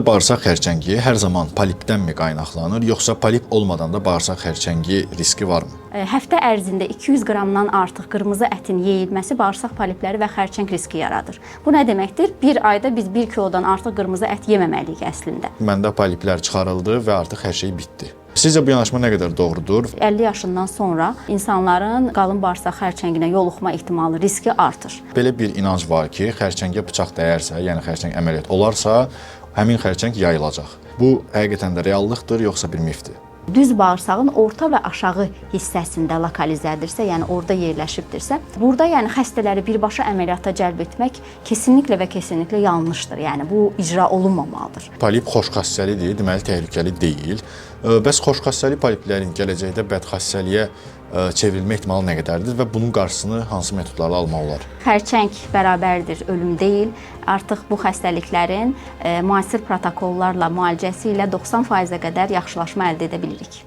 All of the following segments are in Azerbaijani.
Bağırsaq xərçəngi hər zaman polipdənmi qaynaqlanır, yoxsa polip olmadan da bağırsaq xərçəngi riski varmı? Həftə ərzində 200 qramdan artıq qırmızı ətin yeyilməsi bağırsaq polipləri və xərçəng riski yaradır. Bu nə deməkdir? Bir ayda biz 1 kilodan artıq qırmızı ət yeməməliyik əslində. Məndə poliplər çıxarıldı və artıq hər şey bitdi. Sizcə bu yanaşma nə qədər doğrudur? 50 yaşından sonra insanların qalın bağırsaq xərçənginə yoluxma ehtimalı, riski artır. Belə bir inanc var ki, xərçəngə bıçaq dəyərsə, yəni xərçəng əməliyyat olarsa, həmin xərçəng yayılacaq. Bu həqiqətən də reallıqdır, yoxsa bir mifdir? Düz bağırsağın orta və aşağı hissəsində lokalizədirsə, yəni orada yerləşibdirsə, burada yəni xəstələri birbaşa əməliyyata cəlb etmək kesinliklə və kesinliklə yanlışdır. Yəni bu icra olunmamalıdır. Polip xoşxassəlidir, deməli təhlükəli deyil. Bəs xoşxassəli poliplərin gələcəkdə bədxassəliyə çevrilmə ehtimalı nə qədərdir və bunun qarşısını hansı metodlarla almaq olar? Xərçəng bərabərdir, ölüm deyil. Artıq bu xəstəliklərin müasir protokollarla müalicəsi ilə 90%-ə qədər yaxşılaşma əldə edə bilirik.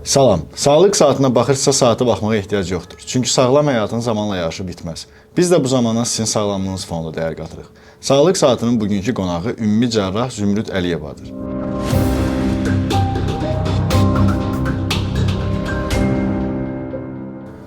Salam. Sağlıq saatına baxırsa saata baxmağa ehtiyac yoxdur. Çünki sağlam həyatın zamanla yarışı bitməz. Biz də bu zamana sizin sağlamlığınız fonunda dəyər qatırıq. Sağlıq saatının bugünkü qonağı ümumi cərrah Zümrüd Əliyevadır.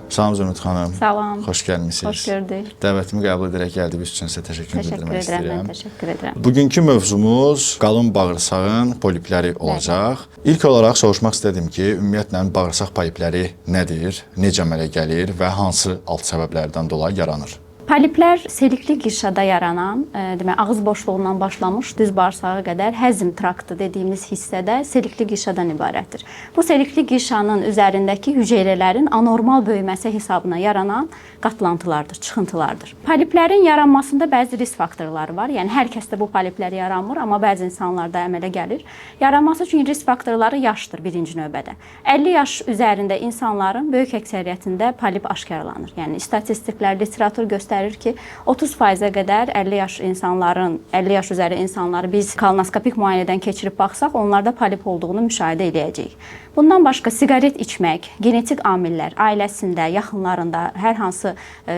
Salam Zümrüd xanım. Salam. Xoş gəlmisiniz. Xoş gördük. Dəvətimi qəbul edərək gəldiyiniz üçün sizə təşəkkür Təşəkkür bildirmək edirəm, istəyirəm. mən təşəkkür edirəm. Bugünkü mövzumuz qalın bağırsağın polipləri olacaq. İlk olaraq soruşmaq istədim ki, ümumiyyətlə bağırsaq polipləri nədir, necə əmələ gəlir və hansı alt səbəblərdən dolayı yaranır? Poliplər selikli qişada yaranan, demək ağız boşluğundan başlamış düz bağırsağa qədər həzm traktı dediyimiz hissədə selikli qişadan ibarətdir. Bu selikli qişanın üzərindəki hüceyrələrin anormal böyüməsi hesabına yaranan qatlantılardır, çıxıntılardır. Poliplərin yaranmasında bəzi risk faktorları var. Yəni hər kəsdə bu poliplər yaranmır, amma bəzi insanlarda əmələ gəlir. Yaranması üçün risk faktorları yaşdır birinci növbədə. 50 yaş üzərində insanların böyük əksəriyyətində polip aşkarlanır. Yəni statistiklər, literatur göstərir ki, 30%-ə qədər 50 yaş insanların, 50 yaş üzəri insanları biz kolonoskopik müayinədən keçirib baxsaq, onlarda polip olduğunu müşahidə eləyəcəyik. Bundan başqa siqaret içmək, genetik amillər, ailəsində, yaxınlarında, hər hansı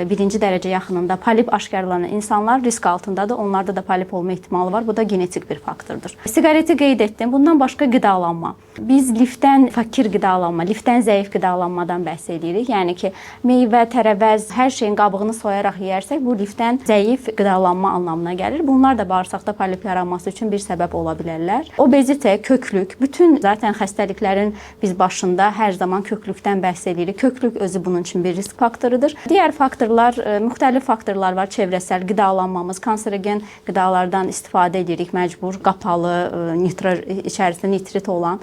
birinci dərəcə yaxınında polip aşkarlanan insanlar risk altındadır. Onlarda da polip olma ehtimalı var. Bu da genetik bir faktordur. Siqareti qeyd etdim. Bundan başqa qidalanma. Biz lifdən fakir qidalanma, lifdən zəif qidalanmadan bəhs edirik. Yəni ki, meyvə, tərəvəz, hər şeyin qabığını soyaraq yeyərsək, bu lifdən zəif qidalanma anlamına gəlir. Bunlar da bağırsaqda polip yaranması üçün bir səbəb ola bilərlər. Obezite, köklük, bütün zaten xəstəliklərin biz başında hər zaman köklükdən bəhs edirik. Köklük özü bunun üçün bir risk faktorudur. Digər faktorlar, müxtəlif faktorlar var. Çevrəsəl qidalanmamız, kanserogen qidalardan istifadə edirik məcbur, qapalı, nitro içərisində nitrit olan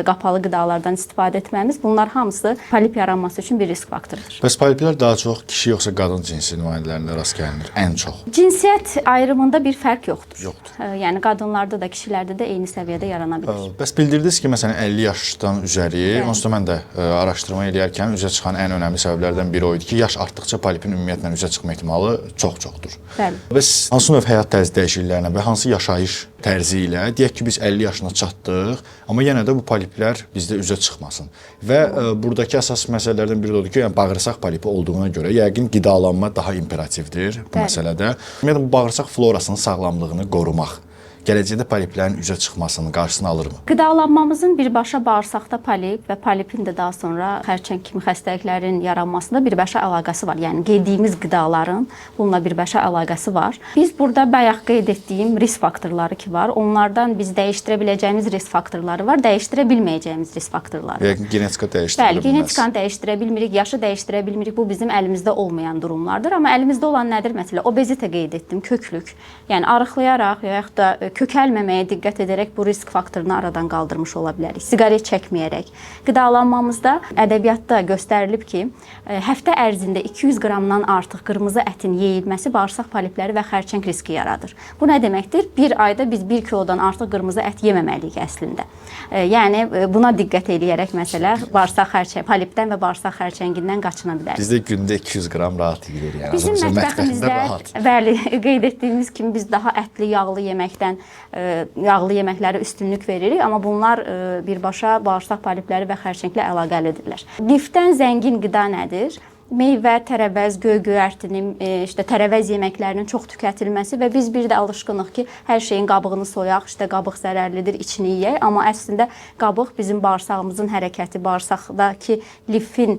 qapalı qidalardan istifadə etməyimiz. Bunlar hamısı polip yaranması üçün bir risk faktorudur. Bəs poliplər daha çox kişi yoxsa qadın cinsi nümayəndələrində rast gəlinir ən çox? Cinsiyyət ayrımında bir fərq yoxdur. Yoxdur. Yəni qadınlarda da, kişilərdə də eyni səviyyədə yarana bilər. Bəs bildirdiniz ki, məsələn 50 yaşdan üzəri, onsuz da mən də araşdırma eləyərkən üzə çıxan ən önəmli səbəblərdən biri o idi ki, yaş artdıqca polipin ümumiyyətlə üzə çıxma ehtimalı çox-çoxdur. Bəli. Bəs hansı növ həyat tərzi dəyişikliklərinə və hansı yaşayış tərzi ilə deyək ki, biz 50 yaşına çatdıq, amma yenə də bu poliplər bizdə üzə çıxmasın. Və buradakı əsas məsələlərdən biri də odur ki, yəni bağırsaq polipi olduğuna görə yəqin qidalanma daha imperativdir bu Bəli. məsələdə. Ümumiyyətlə bu bağırsaq florasının sağlamlığını qorumaq gələcəkdə poliplərin üzə çıxmasının qarşısını alırmı? Qidalanmamızın birbaşa bağırsaqda polip və polipin də daha sonra xərçəng kimi xəstəliklərin yaranmasında birbaşa əlaqəsi var. Yəni yediyimiz qidaların bununla birbaşa əlaqəsi var. Biz burada bayaq qeyd etdiyim risk faktorları ki var, onlardan biz dəyişdirə biləcəyimiz risk faktorları var, dəyişdirə bilməyəcəyimiz risk faktorları var. Yəqin genetika dəyişdirilə Bəli, bilməz. genetikanı dəyişdirə bilmirik, yaşı dəyişdirə bilmirik. Bu bizim əlimizdə olmayan durumlardır. Amma əlimizdə olan nədir? Məsələn, obezite qeyd etdim, köklük. Yəni arıqlayaraq və yaxud da kökəlməməyə diqqət edərək bu risk faktorunu aradan qaldırmış ola bilərik. Siqaret çəkməyərək. Qidalanmamızda ədəbiyyatda göstərilib ki, həftə ərzində 200 qramdan artıq qırmızı ətin yeyilməsi bağırsaq polipləri və xərçəng riski yaradır. Bu nə deməkdir? Bir ayda biz 1 kilodan artıq qırmızı ət yeməməliyik əslində. Yəni buna diqqət eləyərək məsələ bağırsaq xərçəng polipdən və bağırsaq xərçəngindən qaçına bilərik. Bizdə gündə 200 qram rahat yeyilir yəni. Bizim Azərbaycan mətbəximizdə mətbəxində rahat. bəli, qeyd etdiyimiz kimi biz daha ətli, yağlı yeməkdən yağlı yeməklərə üstünlük veririk, amma bunlar birbaşa bağırsaq polipləri və xərçənglə əlaqəlidirlər. Lifdən zəngin qida nədir? Meyvə, tərəvəz, göy göyərtinin, işte tərəvəz yeməklərinin çox tükətilməsi və biz bir də alışqınıq ki, hər şeyin qabığını soyaq, işte qabıq zərərlidir, içini yeyək, amma əslində qabıq bizim bağırsağımızın hərəkəti, bağırsaqdakı lifin,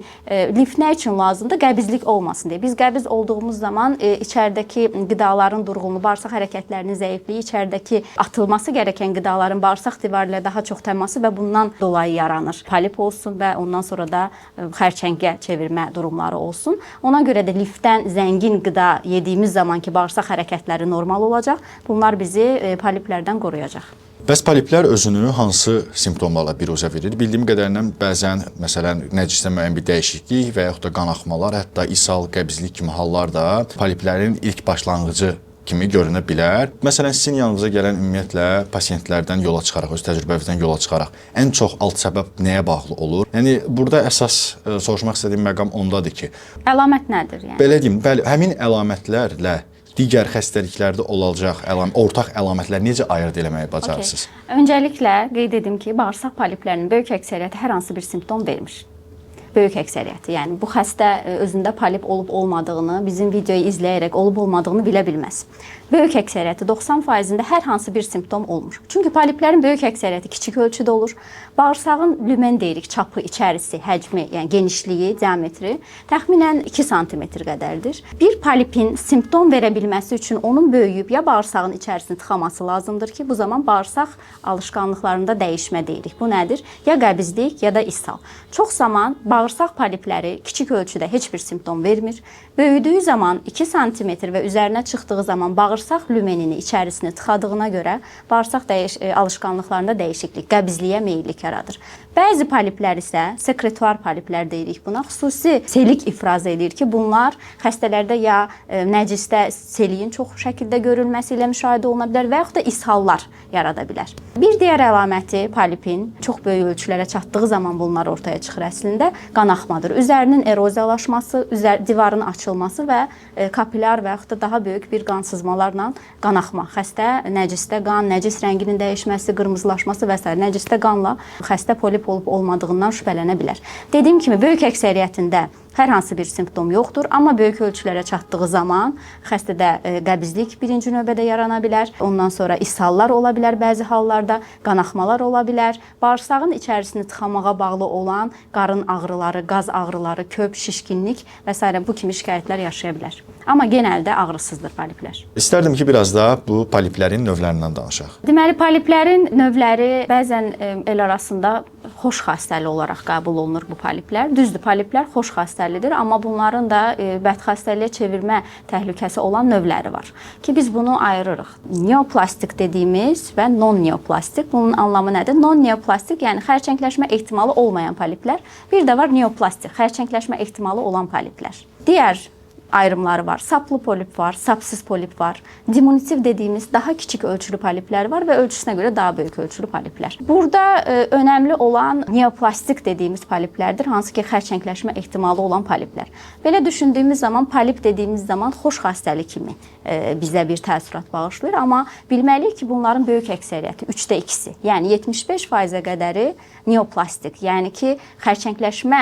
lif nə üçün lazımdır? Qəbizlik olmasın deyə. Biz qəbiz olduğumuz zaman içəridəki qidaların durğunluğu, bağırsaq hərəkətlərinin zəifliyi, içəridəki atılması gereken qidaların bağırsaq divarı ilə daha çox təması və bundan dolayı yaranır. Polip olsun və ondan sonra da xərçəngə çevirmə durumları olsun. Ona görə də lifdən zəngin qida yediyimiz zaman ki, bağırsaq hərəkətləri normal olacaq. Bunlar bizi poliplərdən qoruyacaq. Bəs poliplər özünü hansı simptomlarla biruzə verir? Bildiyim qədərilə bəzən məsələn nəcisdə müəyyən bir dəyişiklik və yaxud da qanaxmalar, hətta ishal, qəbizlik kimi hallar da poliplərin ilk başlanğıcı kimi görünə bilər. Məsələn, sizin yanınıza gələn ümumiyyətlə pasientlərdən yola çıxaraq, öz təcrübənizdən yola çıxaraq ən çox alt səbəb nəyə bağlı olur? Yəni burada əsas soruşmaq istədiyim məqam ondadır ki, əlamət nədir yəni? Belə deyim, bəli, həmin əlamətlərlə digər xəstəliklərdə olacaq ortaq əlamətlər necə ayırd eləməyi bacarırsınız? Okay. Öncəliklə qeyd edim ki, bağırsaq poliplərinin böyük əksəriyyəti hər hansı bir simptom vermir. Böyük əksəriyyəti. Yəni bu xəstə özündə polip olub olmadığını, bizim videoyu izləyərək olub olmadığını bilə bilməz. Böyük əksəriyyəti 90%-ində hər hansı bir simptom olmur. Çünki poliplərin böyük əksəriyyəti kiçik ölçüdə olur. Bağırsağın lümen deyirik, çapı, içərisi, həcmi, yəni genişliyi, diametri təxminən 2 sm qədərdir. Bir polipin simptom verə bilməsi üçün onun böyüyüb ya bağırsağın içərisini tıxaması lazımdır ki, bu zaman bağırsaq alışqanlıqlarında dəyişmə deyirik. Bu nədir? Ya qəbizlik, ya da ishal. Çox zaman bağırsaq polipləri kiçik ölçüdə heç bir simptom vermir. Böyüdüyü zaman 2 sm və üzərinə çıxdığı zaman bağırsaq lümenini içərisini tıxadığına görə bağırsaq alışqanlıqlarında dəyişiklik, qəbizliyə meyillik yaradır. Bəzi poliplər isə sekretuar poliplər deyirik buna, xüsusi selik ifraz edir ki, bunlar xəstələrdə ya nəcisdə seliyin çox şəkildə görülməsi ilə müşahidə oluna bilər və yaxud da ishallar yarada bilər. Bir digər əlaməti polipin çox böyük ölçülərə çatdığı zaman bunlar ortaya çıxır əslində, qanaxmadır. Üzərinin eroziyalaşması, divarın açılması və kapilyar və yaxud da daha böyük bir qansızmalarla qanaxma. Xəstə nəcisdə qan, nəcis rənginin dəyişməsi, qırmızılaşması və s. Nəcisdə qanla xəstə polip olub olmadığından şübhələnə bilər. Dediyim kimi, böyük əksəriyyətində hər hansı bir simptom yoxdur, amma böyük ölçülərə çatdığı zaman xəstədə qəbizlik birinci növbədə yarana bilər, ondan sonra ishallar ola bilər, bəzi hallarda qanaxmalar ola bilər, bağırsağın içərisini tıxamağa bağlı olan qarın ağrıları, qaz ağrıları, köp, şişkinlik və s. bu kimi şikayətlər yaşaya bilər. Amma genəldə ağrısızdır poliplər. İstərdim ki, biraz da bu poliplərin növlərindən danışaq. Deməli, poliplərin növləri bəzən el arasında xoş xəstəli olaraq qəbul olunur bu poliplər. Düzdür, poliplər xoş xəstəlidir, amma bunların da bədxəstəliyə çevirmə təhlükəsi olan növləri var ki, biz bunu ayırırıq. Neoplastik dediyimiz və non-neoplastik. Bunun anlamı nədir? Non-neoplastik, yəni xərçəngləşmə ehtimalı olmayan poliplər. Bir də var neoplastik, xərçəngləşmə ehtimalı olan poliplər. Digər ayrımları var. Saplı polip var, sapsız polip var. Diminutiv dediyimiz daha kiçik ölçülü poliplər var və ölçüsünə görə daha böyük ölçülü poliplər. Burada önəmli olan neoplastik dediyimiz poliplərdir, hansı ki xərçəngləşmə ehtimalı olan poliplər. Belə düşündüyümüz zaman polip dediyimiz zaman xoş xəstəlik kimi bizə bir təəssürat bağışlayır, amma bilməliyik ki, bunların böyük əksəriyyəti 3də 2-si, yəni 75%-ə qədəri neoplastik, yəni ki, xərçəngləşmə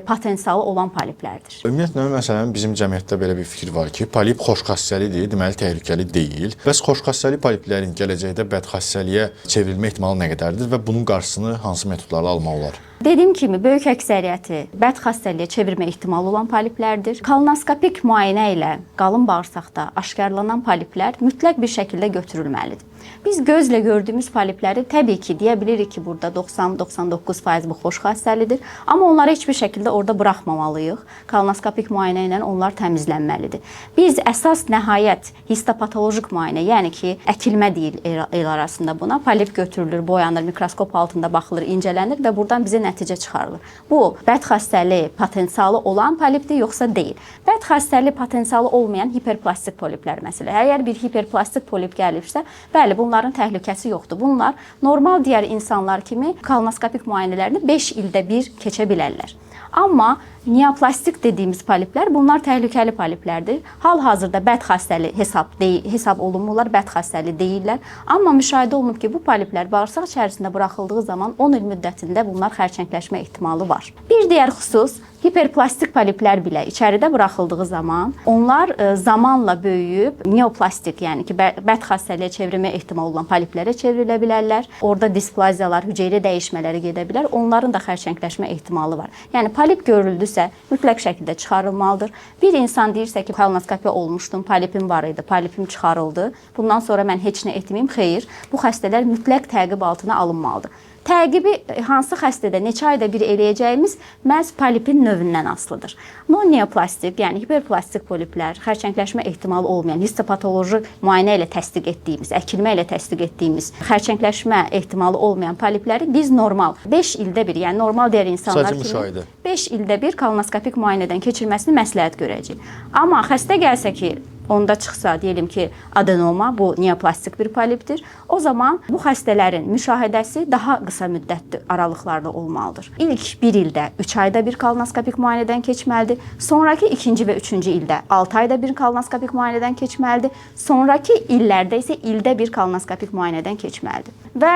potensialı olan poliplərdir. Ümumiyyətlə, məsələn, bizim cəmiyyətdə belə bir fikir var ki, polip xoş xassəlidir, deməli təhlükəli deyil. Bəs xoş xassəli poliplərin gələcəkdə bədxassəliyə çevrilmə ehtimalı nə qədərdir və bunun qarşısını hansı metodlarla almaq olar? Dediyim kimi, böyük əksəriyyəti bədxassəliyə çevirmə ehtimalı olan poliplərdir. Kolonoskopik müayinə ilə qalın bağırsaqda aşkarlanan poliplər mütləq bir şəkildə götürülməlidir. Biz gözlə gördüyümüz polipləri təbii ki, deyə bilirik ki, burada 90-99% bu xoş xassəlidir, amma onları heç bir şəkildə orada buraxmamalıyıq. Kolonoskopik müayinə ilə onlar təmizlənməlidir. Biz əsas nəhayət histopatolojik müayinə, yəni ki, əkilmə deyil el arasında buna, polip götürülür, boyanır, mikroskop altında baxılır, incələnir və buradan bizə nəticə çıxarılır. Bu, bədxəstəli potensialı olan polipdir, yoxsa deyil. Bədxəstəli potensialı olmayan hiperplastik poliplər məsələ. Əgər bir hiperplastik polip gəlibsə, bəli, bunların təhlükəsi yoxdur. Bunlar normal digər insanlar kimi kolonoskopik müayinələrini 5 ildə bir keçə bilərlər. Amma Neoplastik dediyimiz poliplər, bunlar təhlükəli poliplərdir. Hal-hazırda bəd xəstəli hesab olunmurlar, bəd xəstəli deyillər. Amma müşahidə olunub ki, bu poliplər bağırsaq içərisində buraxıldığı zaman 10 il müddətində bunlar xərçəngləşmə ehtimalı var. Bir digər xüsus, hiperplastik poliplər belə içəridə buraxıldığı zaman onlar zamanla böyüyüb neoplastik, yəni ki, bəd xəstəliyə çevrilmə ehtimalı olan poliplərə çevrilə bilərlər. Orada displaziyalar, hüceyrə dəyişmələri gedə bilər. Onların da xərçəngləşmə ehtimalı var. Yəni polip görüldüsə mütləq şəkildə çıxarılmalıdır. Bir insan deyirsə ki, kolonoskopiya olmuşdum, polipim var idi, polipim çıxarıldı. Bundan sonra mən heç nə etməyim, xeyr. Bu xəstələr mütləq təqib altına alınmalıdır. Təqibi hansı xəstədə neçə ayda bir eləyəcəyimiz məhz polipin növündən asılıdır. Non-neoplastik, yəni hiperplastik poliplər, xərçəngləşmə ehtimalı olmayan, histopatoloji müayinə ilə təsdiq etdiyimiz, əkilmə ilə təsdiq etdiyimiz xərçəngləşmə ehtimalı olmayan polipləri biz normal 5 ildə bir, yəni normal digər insanlar kimi 5 ildə bir kolonoskopik müayinədən keçirməsini məsləhət görəcəyik. Amma xəstə gəlsə ki, onda çıxsa, diyelim ki, adenoma, bu neoplastik bir polipdir. O zaman bu xəstələrin müşahidəsi daha qısa müddətli aralıqlarda olmalıdır. İlk 1 ildə 3 ayda bir kolonoskopik müayinədən keçməlidir. Sonrakı 2-ci və 3-cü ildə 6 ayda bir kolonoskopik müayinədən keçməlidir. Sonrakı illərdə isə ildə bir kolonoskopik müayinədən keçməlidir. Və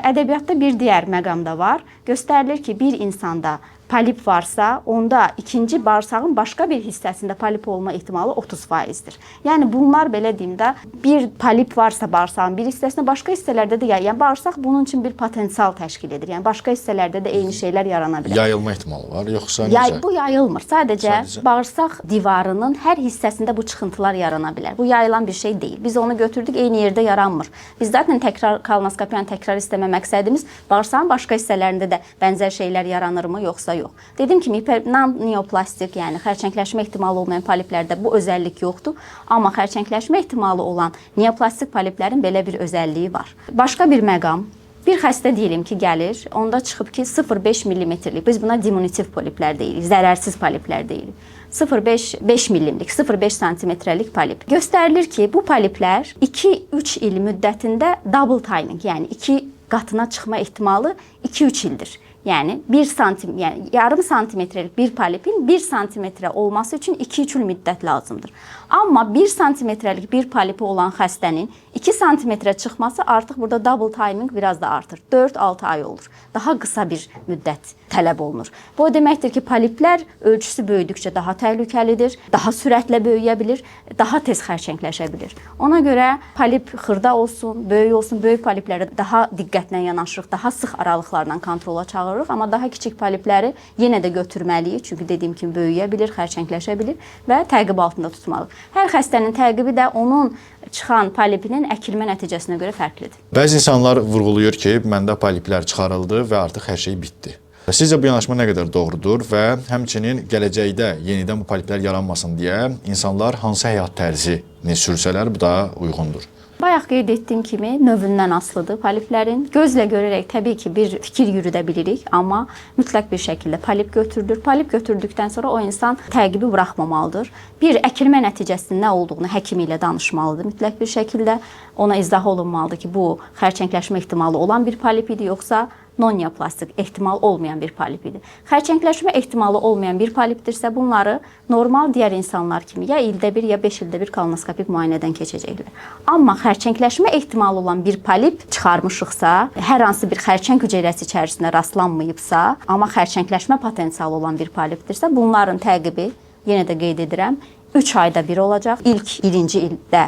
ədəbiyyatda bir digər məqam da var. Göstərilir ki, bir insanda polip varsa, onda ikinci bağırsağın başqa bir hissəsində polip olma ehtimalı 30%-dir. Yəni bunlar belə deyim də, bir polip varsa bağırsağın bir hissəsində, başqa hissələrdə də, yəni bağırsaq bunun üçün bir potensial təşkil edir. Yəni başqa hissələrdə də eyni şeylər yarana bilər. Yayılma ehtimalı var, yoxsa necə? Bu yayılmır. Sadəcə bağırsaq divarının hər hissəsində bu çıxıntılar yarana bilər. Bu yayılan bir şey deyil. Biz onu götürdük, eyni yerdə yaranmır. Biz zaten təkrar kolonoskopiyanı təkrar istəmə məqsədimiz bağırsağın başqa hissələrində də bənzər şeylər yaranırmı, yoxsa yox. Dediyim kimi non-neoplastik, yəni xərçəngləşmə ehtimalı olmayan poliplərdə bu özəllik yoxdur. Amma xərçəngləşmə ehtimalı olan neoplastik poliplərin belə bir özəlliyi var. Başqa bir məqam, bir xəstə diyelim ki, gəlir, onda çıxıb ki 0,5 millimetrlik, biz buna diminutiv poliplər deyirik, zərərsiz poliplər deyirik. 0,5 5 millimlik, 0,5 santimetrəlik polip. Göstərilir ki, bu poliplər 2-3 il müddətində double timing, yəni 2 qatına çıxma ehtimalı 2-3 ildir. Yəni 1 santim, yəni yarım santimetrelik bir polipin 1 santimetre olması üçün 2-3 il müddət lazımdır. Amma 1 santimetrelik bir polipi olan xəstənin 2 santimetre çıxması artıq burada double timing biraz da artır. 4-6 ay olur. Daha qısa bir müddət tələb olunur. Bu o deməkdir ki, poliplər ölçüsü böyüdükcə daha təhlükəlidir, daha sürətlə böyüyə bilir, daha tez xərçəngləşə bilir. Ona görə polip xırda olsun, böyük olsun, böyük poliplərə daha diqqətlə yanaşırıq, daha sıx aralıqlarla kontrola çağırırıq, amma daha kiçik polipləri yenə də götürməliyik, çünki dediyim kimi böyüyə bilir, xərçəngləşə bilir və təqib altında tutmalıyıq. Hər xəstənin təqibi də onun çıxan polipinin əkilmə nəticəsinə görə fərqlidir. Bəzi insanlar vurğulayır ki, məndə poliplər çıxarıldı və artıq hər şey bitdi. Sizcə bu yanaşma nə qədər doğrudur və həmçinin gələcəkdə yenidən bu poliplər yaranmasın deyə insanlar hansı həyat tərzini sürsələr bu da uyğundur? Bayaq qeyd etdiyim kimi növündən asılıdır poliplərin. Gözlə görərək təbii ki, bir fikir yürüdə bilirik, amma mütləq bir şəkildə polip götürülür. Polip götürdükdən sonra o insan təqibi buraxmamalıdır. Bir əkilmə nəticəsinin nə olduğunu həkimi ilə danışmalıdır mütləq bir şəkildə. Ona izah olunmalıdır ki, bu xərçəngləşmə ehtimalı olan bir polip idi, yoxsa non-neoplastik ehtimal olmayan bir polip idi. Xərçəngləşmə ehtimalı olmayan bir polipdirsə, bunları normal digər insanlar kimi ya ildə bir, ya 5 ildə bir kolonoskopik müayinədən keçəcəklər. Amma xərçəngləşmə ehtimalı olan bir polip çıxarmışıqsa, hər hansı bir xərçəng hüceyrəsi içərisində rastlanmayıbsa, amma xərçəngləşmə potensialı olan bir polipdirsə, bunların təqibi, yenə də qeyd edirəm, 3 ayda bir olacaq. İlk birinci ildə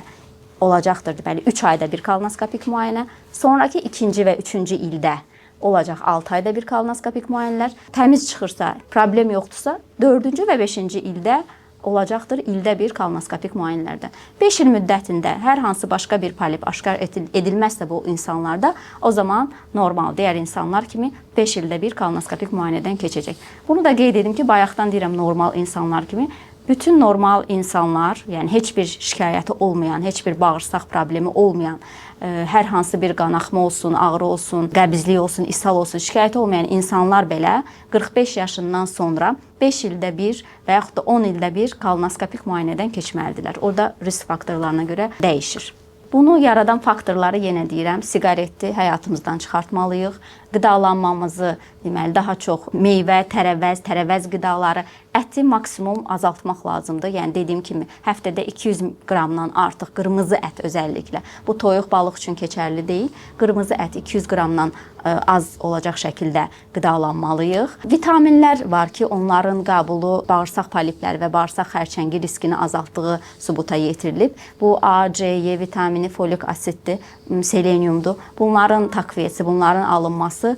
olacaqdır, deməli 3 ayda bir kolonoskopik müayinə, sonrakı ikinci və üçüncü ildə olacaq 6 ayda bir kolonoskopik müayinələr. Təmiz çıxırsa, problem yoxdursa, 4-cü və 5-ci ildə olacaqdır ildə bir kolonoskopik müayinələrdə. 5 il müddətində hər hansı başqa bir polip aşkar edilməzsə bu insanlarda, o zaman normal digər insanlar kimi 5 ildə bir kolonoskopik müayinədən keçəcək. Bunu da qeyd edim ki, bayaqdan deyirəm normal insanlar kimi. Bütün normal insanlar, yəni heç bir şikayəti olmayan, heç bir bağırsaq problemi olmayan, hər hansı bir qanaxma olsun, ağrı olsun, qəbizlik olsun, ishal olsun, şikayəti olmayan insanlar belə 45 yaşından sonra 5 ildə bir və yaxud da 10 ildə bir kolonoskopik müayinədən keçməlidirlər. Orada risk faktorlarına görə dəyişir. Bunu yaradan faktorları yenə deyirəm, siqaretdir, həyatımızdan çıxartmalıyıq, Qidalanmamızı, deməli, daha çox meyvə, tərəvəz, tərəvəz qidaları, əti maksimum azaltmaq lazımdır. Yəni dediyim kimi həftədə 200 qramdan artıq qırmızı ət özəlliklə. Bu toyuq, balıq üçün keçərli deyil. Qırmızı ət 200 qramdan az olacaq şəkildə qidalanmalıyıq. Vitaminlər var ki, onların qəbulu bağırsaq polipləri və bağırsaq xərçəngi riskini azaltdığı sübuta yetirilib. Bu A, C, E vitamini, folik asiddir, seleniumdur. Bunların takviyesi, bunların alınması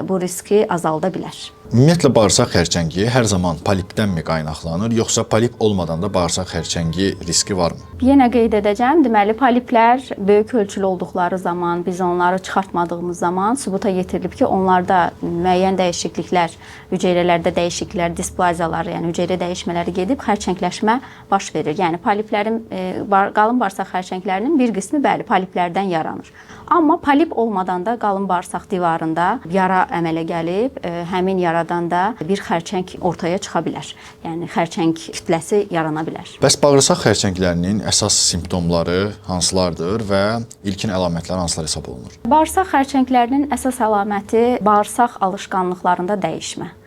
bu riski azalda bilər. Ümumiyyətlə bağırsaq xərçəngi hər zaman polipdənmi qaynaqlanır, yoxsa polip olmadan da bağırsaq xərçəngi riski varmı? Yenə qeyd edəcəm, deməli poliplər böyük ölçülü olduqları zaman, biz onları çıxartmadığımız zaman sübuta yetirilib ki, onlarda müəyyən dəyişikliklər, hüceyrələrdə dəyişikliklər, displaziyalar, yəni hüceyrə dəyişmələri gedib xərçəngləşmə baş verir. Yəni poliplərin qalın bağırsaq xərçənglərinin bir qismi bəli poliplərdən yaranır. Amma polip olmadan da qalın bağırsaq divarında yara əmələ gəlib, həmin yaradan da bir xərçəng ortaya çıxa bilər. Yəni xərçəng kütləsi yarana bilər. Bəs bağırsaq xərçənglərinin əsas simptomları hansılardır və ilkin əlamətləri hansılar hesab olunur? Bağırsaq xərçənglərinin əsas əlaməti bağırsaq alışqanlıqlarında dəyişmə.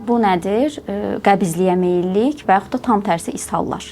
Bu nədir? Qəbizliyə meyillik və yaxud da tam tərsi ishallar.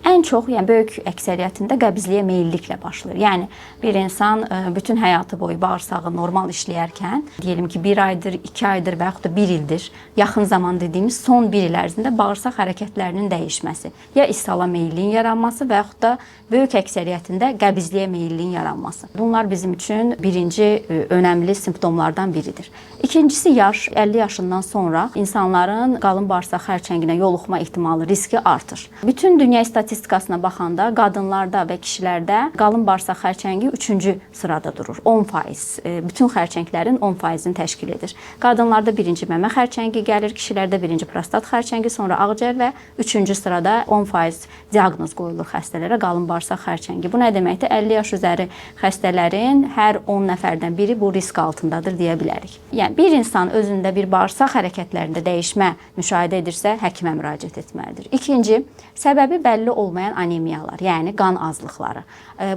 Ən çox, yəni böyük əksəriyyətində qəbizliyə meyilliklə başlayır. Yəni bir insan bütün həyatı boyu bağırsağı normal işləyərkən, diyelim ki, 1 aydır, 2 aydır və yaxud da 1 ildir, yaxın zaman dediyimiz son 1 il ərzində bağırsaq hərəkətlərinin dəyişməsi, ya ishala meyilliyin yaranması və yaxud da böyük əksəriyyətində qəbizliyə meyilliyin yaranması. Bunlar bizim üçün birinci önəmli simptomlardan biridir. İkincisi yaş, 50 yaşından sonra insanların qalın bağırsaq xərçənginə yoluxma ehtimalı, riski artır. Bütün dünya statistikasına baxanda qadınlarda və kişilərdə qalın bağırsaq xərçəngi 3-cü sırada durur. 10%, bütün xərçənglərin 10%-ni təşkil edir. Qadınlarda birinci məmə xərçəngi gəlir, kişilərdə birinci prostat xərçəngi, sonra ağciyər və 3-cü sırada 10% diaqnoz qoyulur xəstələrə qalın bağırsaq xərçəngi. Bu nə deməkdir? 50 yaş üzəri xəstələrin hər 10 nəfərdən biri bu risk altındadır deyə bilərik. Yəni bir insan özündə bir bağırsaq hərəkətlərində dəyişmə müşahidə edirsə, həkimə müraciət etməlidir. İkinci, səbəbi bəlli olmayan anemiyalar, yəni qan azlıqları.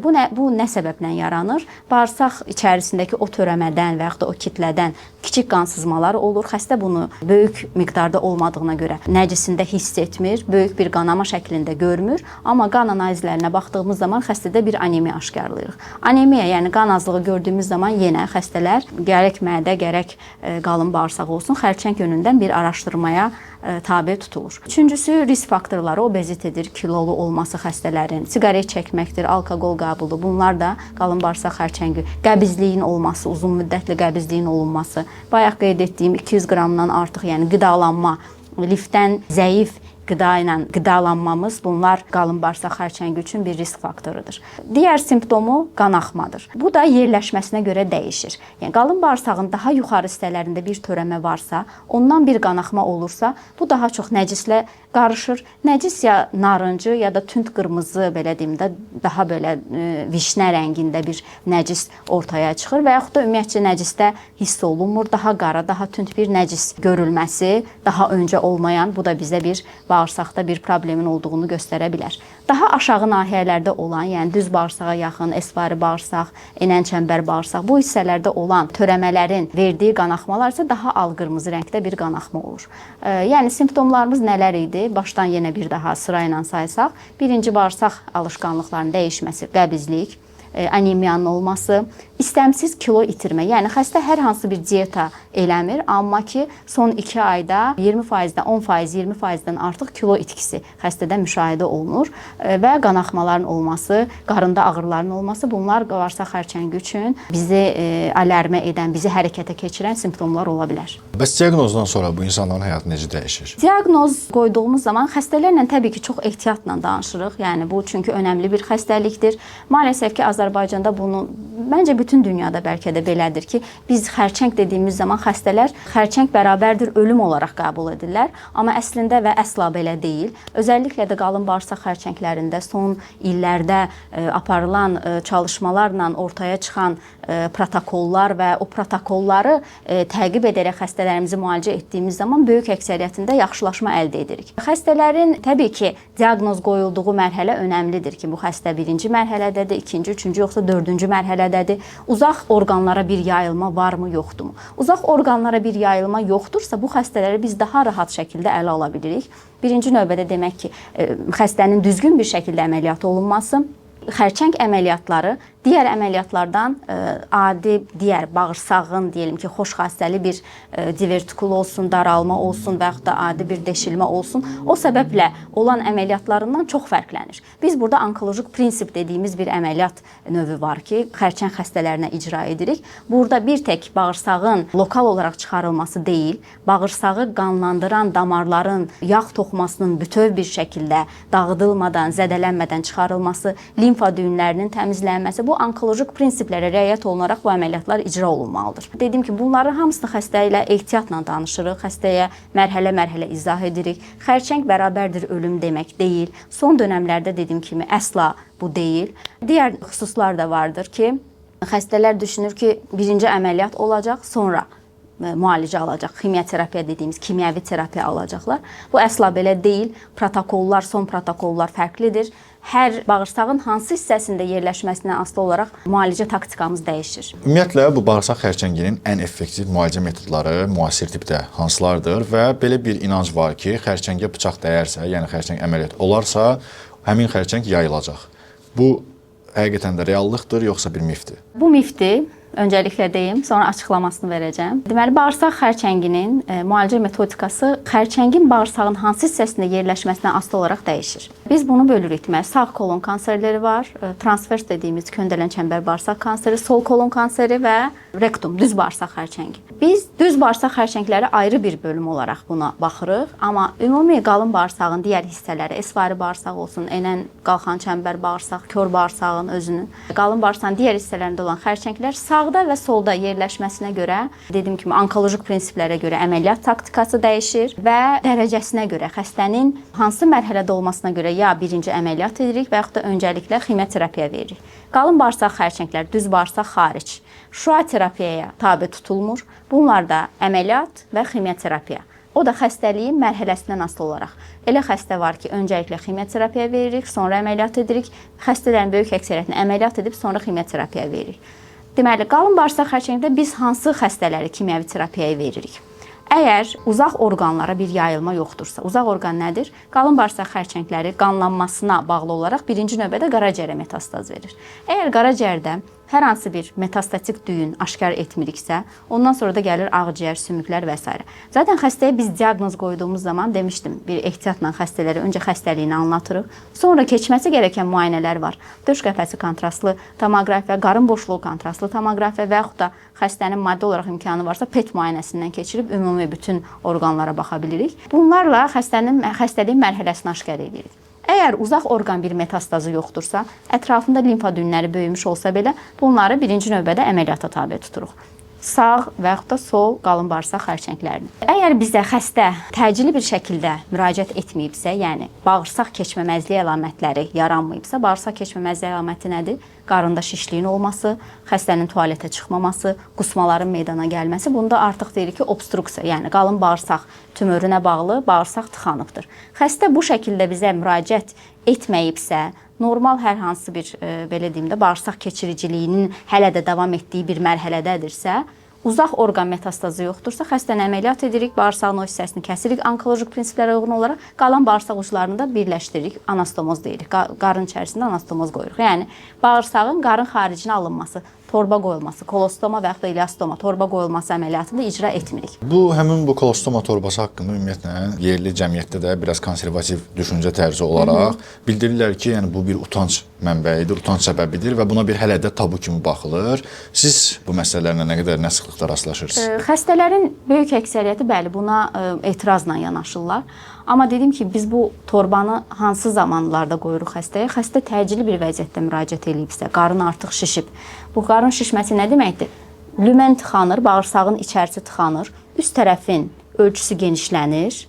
Bu nə səbəblə yaranır? Bağırsaq içərisindəki o törəmədən və yaxud da o kitlədən kiçik qan sızmaları olur. Xəstə bunu böyük miqdarda olmadığına görə nəcisində hiss etmir, böyük bir qanama şəklində görmür, amma qan analizlərinə baxdığımız zaman xəstədə bir anemiya aşkarlayırıq. Anemiya, yəni qan azlığı gördüyümüz zaman yenə xəstələr gərək mədə, gərək qalın bağırsaq olsun, xərçəng yönündən bir araşdırmaya tabe tutulur. Üçüncüsü risk faktorları obezitedir, kilolu olması xəstələrin, siqaret çəkməkdir, alkoqol qəbulu. Bunlar da qalın bağırsaq xərçəngi, qəbizliyin olması, uzun müddətli qəbizliyin olunması, bayaq qeyd etdiyim 200 qramdan artıq, yəni qidalanma, lifdən zəif qida ilə qidalanmamız, bunlar qalın bağırsaq xərçəngi üçün bir risk faktorudur. Digər simptomu qanaxmadır. Bu da yerləşməsinə görə dəyişir. Yəni qalın bağırsağın daha yuxarı hissələrində bir törəmə varsa, ondan bir qanaxma olursa, bu daha çox nəcislə qarışır. Nəcis ya narıncı ya da tünd qırmızı, belə deyim də, daha belə vişnə rəngində bir nəcis ortaya çıxır və yaxud da ümumiyyətcə nəcisdə hiss olunmur. Daha qara, daha tünd bir nəcis görülməsi, daha öncə olmayan, bu da bizə bir bağırsaqda bir problemin olduğunu göstərə bilər. Daha aşağı nahiyələrdə olan, yəni düz bağırsağa yaxın, esvari bağırsaq, enən çəmbər bağırsaq, bu hissələrdə olan törəmələrin verdiyi qanaxmalar isə daha al-qırmızı rəngdə bir qanaxma olur. Yəni simptomlarımız nələr idi? Başdan yenə bir daha sırayla saysaq, birinci bağırsaq alışqanlıqlarının dəyişməsi, qəbizlik, anemiyanın olması, istəmsiz kilo itirmə. Yəni xəstə hər hansı bir dieta eləmir, amma ki son 2 ayda 20%-dən 10%, 20%-dən artıq kilo itkisi xəstədə müşahidə olunur və qanaxmaların olması, qarında ağrıların olması, bunlar bağırsaq xərçəngi üçün bizi alarmə edən, bizi hərəkətə keçirən simptomlar ola bilər. Bəs diaqnozdan sonra bu insanların həyatı necə dəyişir? Diaqnoz qoyduğumuz zaman xəstələrlə təbii ki, çox ehtiyatla danışırıq. Yəni bu çünki önəmli bir xəstəlikdir. Maalesef ki, Azərbaycanda bunu, məncə bütün dünyada bəlkə də belədir ki, biz xərçəng dediyimiz zaman xəstələr xərçəng bərabərdir ölüm olaraq qəbul edirlər. Amma əslində və əsla belə deyil. Özəlliklə də qalın bağırsaq xərçənglərində son illərdə aparılan çalışmalarla ortaya çıxan protokollar və o protokolları təqib edərək xəstələrimizi müalicə etdiyimiz zaman böyük əksəriyyətində yaxşılaşma əldə edirik. Xəstələrin təbii ki, diaqnoz qoyulduğu mərhələ önəmlidir ki, bu xəstə birinci mərhələdədir, ikinci, üçüncü Üçüncü yoxsa dördüncü mərhələdədir? Uzaq orqanlara bir yayılma varmı, yoxdurmu? Uzaq orqanlara bir yayılma yoxdursa, bu xəstələri biz daha rahat şəkildə ələ ala bilirik. Birinci növbədə demək ki, xəstənin düzgün bir şəkildə əməliyyat olunması, xərçəng əməliyyatları digər əməliyyatlardan adi digər bağırsağın, deyəlim ki, xoş xassəli bir divertikul olsun, daralma olsun və yaxud da adi bir deşilmə olsun, o səbəblə olan əməliyyatlarından çox fərqlənir. Biz burada onkoloji prinsip dediyimiz bir əməliyyat növü var ki, xərçəng xəstələrinə icra edirik. Burada bir tək bağırsağın lokal olaraq çıxarılması deyil, bağırsağı qanlandıran damarların yağ toxumasının bütöv bir şəkildə dağıdılmadan, zədələnmədən çıxarılması, limfa düyünlərinin təmizlənməsi, bu onkoloji prinsiplərə riayət olunaraq bu əməliyyatlar icra olunmalıdır. Dediyim ki, bunların hamısını xəstə ilə ehtiyatla danışırıq, xəstəyə mərhələ-mərhələ izah edirik. Xərçəng bərabərdir ölüm demək deyil. Son dönəmlərdə dediyim kimi əsla bu deyil. Digər xüsuslar da vardır ki, xəstələr düşünür ki, birinci əməliyyat olacaq, sonra müalicə alacaq, ximiyaterapiya dediyimiz kimyəvi terapiya alacaqlar. Bu əsla belə deyil. Protokollar, son protokollar fərqlidir. Hər bağırsağın hansı hissəsində yerləşməsindən asılı olaraq müalicə taktikamız dəyişir. Ümumiyyətlə bu bağırsaq xərçənginin ən effektiv müalicə metodları müasir tibbdə hansılardır və belə bir inanc var ki, xərçəngə bıçaq dəyərsə, yəni xərçəng əməliyyat olarsa, həmin xərçəng yayılacaq. Bu həqiqətən də reallıqdır yoxsa bir mifdir? Bu mifdir. Öncəliklə deyim, sonra açıqlamasını verəcəm. Deməli, bağırsaq xərçənginin müalicə metodikası xərçəngin bağırsağın hansı hissəsində yerləşməsindən asılı olaraq dəyişir. Biz bunu bölürük. Deməli, sağ kolon kanserləri var, transvers dediyimiz köndələn çəmbər bağırsaq kanseri, sol kolon kanseri və rektum, düz bağırsaq xərçəngi. Biz düz bağırsaq xərçəngləri ayrı bir bölüm olaraq buna baxırıq, amma ümumi qalın bağırsağın digər hissələri, esvari bağırsaq olsun, enən qalxan çəmbər bağırsaq, kör bağırsağın özünün, qalın bağırsağın digər hissələrində olan xərçənglər sağda və solda yerləşməsinə görə, dediyim kimi onkoloji prinsiplərə görə əməliyyat taktikası dəyişir və dərəcəsinə görə, xəstənin hansı mərhələdə olmasına görə ya birinci əməliyyat edirik və yaxud da öncəliklə ximiyaterapiya veririk. Qalın bağırsaq xərçənglər, düz bağırsaq xaric şüa terapiyaya tabe tutulmur. Bunlar da əməliyyat və ximiyaterapiya. O da xəstəliyin mərhələsindən asılı olaraq. Elə xəstə var ki, öncəliklə ximiyaterapiya veririk, sonra əməliyyat edirik. Xəstələrin böyük əksəriyyətini əməliyyat edib sonra ximiyaterapiya veririk. Deməli, qalın bağırsaq xərçəngində biz hansı xəstələri kimyəvi terapiyaya veririk? Əgər uzaq orqanlara bir yayılma yoxdursa, uzaq orqan nədir? Qalın bağırsaq xərçəngləri qanlanmasına bağlı olaraq birinci növbədə qaraciyərə metastaz verir. Əgər qaraciyərdə hər hansı bir metastatik düyün aşkar etmiriksə, ondan sonra da gəlir ağciyər, sümüklər və s. Zaten xəstəyə biz diaqnoz qoyduğumuz zaman demişdim, bir ehtiyatla xəstələrə öncə xəstəliyini anlatırıq. Sonra keçməsi gerəkən müayinələr var. Döş qəfəsi kontrastlı tomoqrafiya, qarın boşluğu kontrastlı tomoqrafiya və yaxud da xəstənin maddi olaraq imkanı varsa PET müayinəsindən keçirib ümumi bütün orqanlara baxa bilirik. Bunlarla xəstənin xəstəliyin mərhələsini aşkar edirik. Əgər uzaq orqan bir metastazı yoxdursa, ətrafında limfa düyünləri böyümüş olsa belə, bunları birinci növbədə əməliyyata tabe tuturuq. Sağ və yaxud da sol qalın bağırsaq xərçənglərini. Əgər bizə xəstə təcili bir şəkildə müraciət etməyibsə, yəni bağırsaq keçməməzliyi əlamətləri yaranmayıbsa, bağırsaq keçməməzliyi əlaməti nədir? Qarında şişliyin olması, xəstənin tualetə çıxmaması, qusmaların meydana gəlməsi. Bunda artıq deyirik ki, obstruksiya, yəni qalın bağırsaq tümörünə bağlı bağırsaq tıxanıbdır. Xəstə bu şəkildə bizə müraciət etməyibsə, normal hər hansı bir belə deyim də bağırsaq keçiriciliyinin hələ də davam etdiyi bir mərhələdədirsə, uzaq orqan metastazı yoxdursa, xəstəni əməliyyat edirik, bağırsağın o hissəsini kəsirik onkoloji prinsiplərə uyğun olaraq, qalan bağırsaq uclarını da birləşdiririk, anastomoz deyirik. Qarın içərisində anastomoz qoyuruq. Yəni bağırsağın qarın xaricinə alınması, torba qoyulması, kolostoma və yaxud da ileostoma torba qoyulması əməliyyatını da icra etmirik. Bu həmin bu kolostoma torbası haqqında ümumiyyətlə yerli cəmiyyətdə də biraz konservativ düşüncə tərzi olaraq bildirirlər ki, yəni bu bir utanc mənbəyidir, utanc səbəbidir və buna bir hələ də tabu kimi baxılır. Siz bu məsələlərlə nə qədər nə sıxlıqda rastlaşırsınız? Xəstələrin böyük əksəriyyəti bəli buna etirazla yanaşırlar. Amma dedim ki, biz bu torbanı hansı zamanlarda qoyuruq xəstəyə? Xəstə təcili bir vəziyyətdə müraciət eləyibsə, qarın artıq şişib. Bu qarın şişməsi nə deməkdir? Lümen tıxanır, bağırsağın içərisi tıxanır, üst tərəfin ölçüsü genişlənir,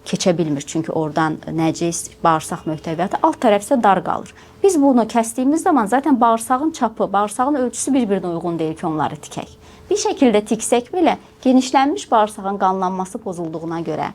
keçə bilmir çünki oradan nəcis, bağırsaq möhtəviyyatı, alt tərəf isə dar qalır. Biz bunu kəsdiyimiz zaman zaten bağırsağın çapı, bağırsağın ölçüsü bir-birinə uyğun deyil ki, onları tikək. Bir şəkildə tiksək belə genişlənmiş bağırsağın qanlanması pozulduğuna görə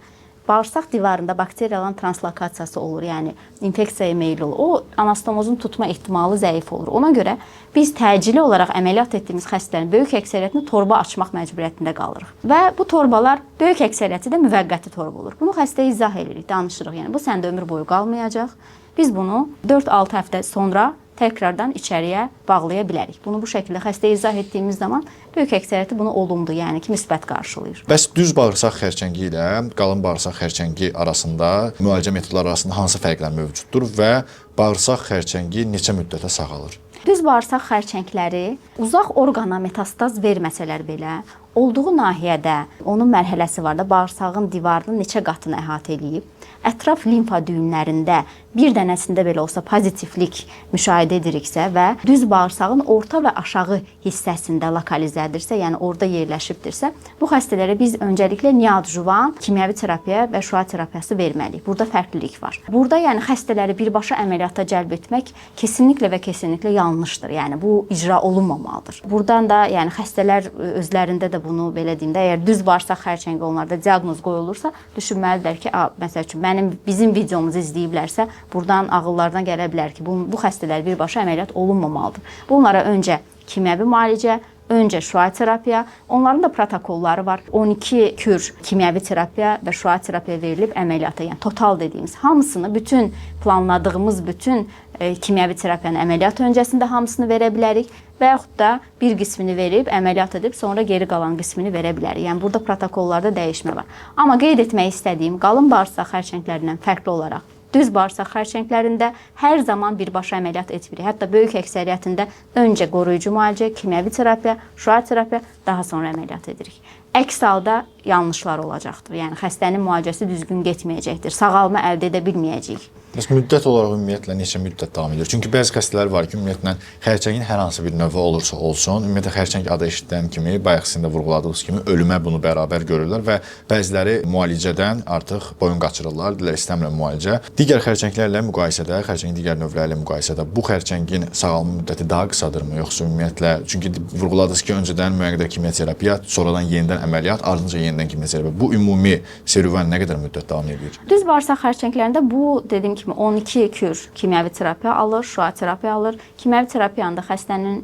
Bağırsaq divarında bakteriyaların translokasiyası olur, yəni infeksiyaya meyil olur. O anastomozun tutma ehtimalı zəif olur. Ona görə biz təcili olaraq əməliyyat etdiyimiz xəstələrin böyük əksəriyyətini torba açmaq məcburiyyətində qalırıq. Və bu torbalar böyük əksəriyyəti də müvəqqəti torba olur. Bunu xəstəyə izah edirik, danışırıq. Yəni bu səndə ömür boyu qalmayacaq. Biz bunu 4-6 həftə sonra təkrardan içəriyə bağlaya bilərik. Bunu bu şəkildə xəstəyə izah etdiyimiz zaman böyük əksəriyyəti bunu olumlu, yəni ki, müsbət qarşılayır. Bəs düz bağırsaq xərçəngi ilə qalın bağırsaq xərçəngi arasında müalicə metodları arasında hansı fərqlər mövcuddur və bağırsaq xərçəngi neçə müddətə sağalır? Düz bağırsaq xərçəngləri uzaq orqana metastaz verməsələr belə, olduğu nahiyədə onun mərhələsi var da, bağırsağın divarının neçə qatını əhatə eləyib, ətraf limfa düyünlərində bir dənəsində belə olsa pozitivlik müşahidə ediriksə və düz bağırsağın orta və aşağı hissəsində lokalizədirsə, yəni orada yerləşibdirsə, bu xəstələrə biz öncəliklə neoadjuvan kimyəvi terapiya və şüa terapiyası verməliyik. Burada fərqlilik var. Burada yəni xəstələri birbaşa əməliyyata cəlb etmək kesinliklə və kesinliklə yanlışdır. Yəni bu icra olunmamalıdır. Buradan da yəni xəstələr özlərində də bunu belə deyim də, əgər düz bağırsaq xərçəngi onlarda diaqnoz qoyulursa, düşünməlidirlər ki, məsəl üçün bizim videomuzu izləyiblərsə, buradan ağıllarına gələ bilər ki, bu xəstələr birbaşa əməliyyat olunmamalıdır. Bunlara öncə kimyəvi müalicə, öncə şüa terapiya, onların da protokolları var. 12 kür kimyəvi terapiya və şüa terapiya verilib əməliyyata, yəni total dediyimiz hamısını, bütün planladığımız bütün kimyəvi terapiyanı əməliyyat öncəsində hamısını verə bilərik və yaxud da bir qismini verib əməliyyat edib sonra geri qalan qismini verə bilərik. Yəni burada protokollarda dəyişmə var. Amma qeyd etmək istədiyim, qalın bağırsaq xərçənglərindən fərqli olaraq düz bağırsaq xərçənglərində hər zaman birbaşa əməliyyat etmirik. Hətta böyük əksəriyyətində öncə qoruyucu müalicə, kimyəvi terapiya, şüa terapiya, daha sonra əməliyyat edirik. Əks halda yanlışlar olacaqdır. Yəni xəstənin müalicəsi düzgün getməyəcəkdir. Sağalma əldə edə bilməyəcəyik. Bəs müddət olaraq ümumiyyətlə neçə müddət davam edir? Çünki bəzi xəstələr var ki, ümumiyyətlə xərçəngin hər hansı bir növü olursa olsun, ümumiyyətlə xərçəng adı eşidən kimi, bayaq sizin də vurğuladığınız kimi ölümə bunu bərabər görürlər və bəziləri müalicədən artıq boyun qaçırırlar, deyirlər istəmirəm müalicə. Digər xərçənglərlə müqayisədə, xərçəngin digər növləri ilə müqayisədə bu xərçəngin sağalma müddəti daha qısadırmı, yoxsa ümumiyyətlə, çünki vurğuladınız ki, öncədən müəyyən qədər kimya terapiya, sonradan yenidən əməliyyat, ardınca yenidən kimya terapiya. Bu ümumi serüvən nə qədər müddət davam edir? Düz bağırsaq xərçənglərində bu dediyim kimi 12 kür kimyəvi terapiya alır, şüa terapiya alır. Kimyəvi terapiyanı da xəstənin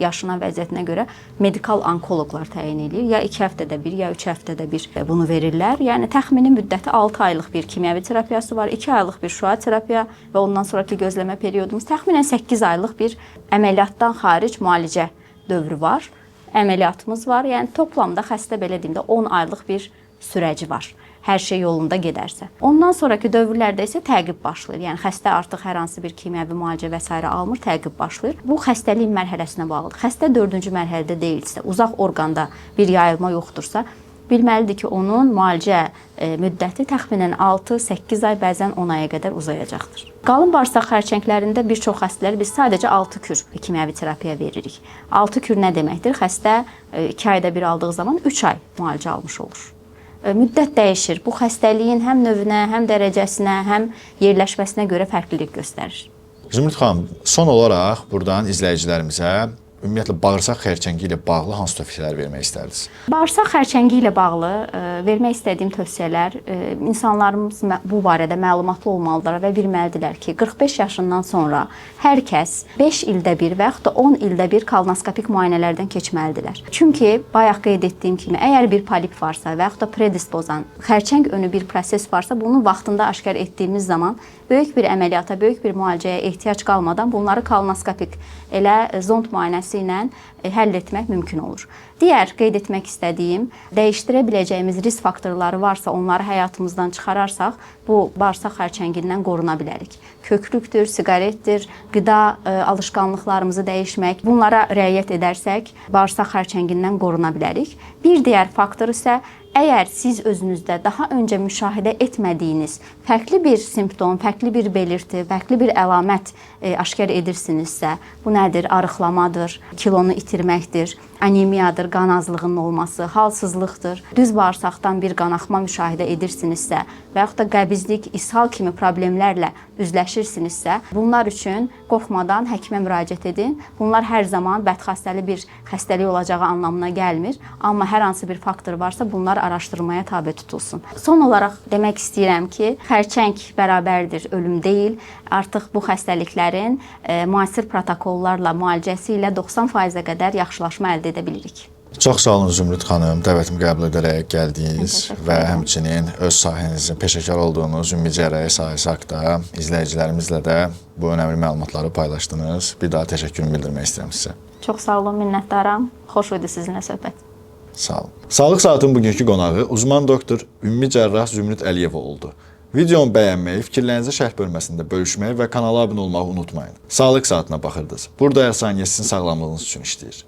yaşına, vəziyyətinə görə medikal onkoloqlar təyin eləyir. Ya 2 həftədə bir, ya 3 həftədə bir bunu verirlər. Yəni təxmini müddəti 6 aylıq bir kimyəvi terapiyası var, 2 aylıq bir şüa terapiya və ondan sonrakı gözləmə periodumuz təxminən 8 aylıq bir əməliyyatdan xaric müalicə dövrü var. Əməliyyatımız var. Yəni toplamda xəstə belə deyim də 10 aylıq bir sürəci var. Hər şey yolunda gedərsə. Ondan sonrakı dövrlərdə isə təqib başlayır. Yəni xəstə artıq hər hansı bir kimyəvi müalicə və sairə almır, təqib başlayır. Bu xəstəliyin mərhələsinə bağlıdır. Xəstə 4-cü mərhələdə deyilsə, uzaq orqanda bir yayılma yoxdursa, bilməlidir ki, onun müalicə müddəti təxminən 6-8 ay, bəzən 10 aya qədər uzayacaqdır. Qalın bağırsaq xərçənglərində bir çox xəstələr biz sadəcə 6 kür kimyəvi terapiya veririk. 6 kür nə deməkdir? Xəstə 2 ayda bir aldığı zaman 3 ay müalicə almış olur. Müddət dəyişir. Bu xəstəliyin həm növünə, həm dərəcəsinə, həm yerləşməsinə görə fərqlilik göstərir. Zümrüd xanım, son olaraq buradan izləyicilərimizə ümumiyyətlə bağırsaq xərçəngi ilə bağlı hansı tövsiyələr vermək istərdiniz? Bağırsaq xərçəngi ilə bağlı vermək istədiyim tövsiyələr, insanlarımız bu barədə məlumatlı olmalıdırlar və bilməlidirlər ki, 45 yaşından sonra hər kəs 5 ildə bir və yaxud da 10 ildə bir kolonoskopik müayinələrdən keçməlidirlər. Çünki bayaq qeyd etdiyim kimi, əgər bir polip varsa və yaxud da predispozan, xərçəng önü bir proses varsa, bunu vaxtında aşkar etdiyimiz zaman böyük bir əməliyyata, böyük bir müalicəyə ehtiyac qalmadan bunları kolonoskopik elə zond müayinəsi ilə həll etmək mümkün olur. Digər qeyd etmək istədiyim, dəyişdirə biləcəyimiz risk faktorları varsa, onları həyatımızdan çıxararsaq, bu bağırsaq xərçəngindən qoruna bilərik. Köklükdür, siqaretdir, qida alışqanlıqlarımızı dəyişmək, bunlara riayət edərsək, bağırsaq xərçəngindən qoruna bilərik. Bir digər faktor isə, əgər siz özünüzdə daha öncə müşahidə etmədiyiniz fərqli bir simptom, fərqli bir belirti, fərqli bir əlamət aşkar edirsinizsə, bu nədir? Arıqlamadır, kilonu itirməkdir, anemiyadır, qan azlığının olması, halsızlıqdır, düz bağırsaqdan bir qanaxma müşahidə edirsinizsə və yaxud da qəbizlik, ishal kimi problemlərlə üzləşirsinizsə, bunlar üçün qorxmadan həkimə müraciət edin. Bunlar hər zaman bədxassəli bir xəstəlik olacağı anlamına gəlmir, amma hər hansı bir faktor varsa, bunlar araşdırmaya tabe tutulsun. Son olaraq demək istəyirəm ki, xərçəng bərabərdir ölüm deyil. Artıq bu xəstəliklərin müasir protokollarla müalicəsi ilə 90%-ə qədər yaxşılaşma əldə edə bilirik. Çox sağ olun Zümrüd xanım, dəvətimi qəbul edərək gəldiniz Təşəkkür və edirəm. Həmçinin öz sahənizin peşəkar olduğunuz ümumi cərrahiyyə sahəsi haqqında izləyicilərimizlə də bu önəmli məlumatları paylaşdınız. Bir daha təşəkkürümü bildirmək istəyirəm sizə. Çox sağ olun, minnətdaram. Xoş idi sizinlə söhbət. Sağ olun. Sağlıq Saatın bugünkü qonağı uzman doktor ümumi cərrah Zümrüd Əliyeva oldu. Videomu bəyənməyi, fikirlərinizi şərh bölməsində bölüşməyi və kanala abunə olmağı unutmayın. Sağlıq Saatına baxırdınız. Burada hər saniyə sizin sağlamlığınız üçün işləyir.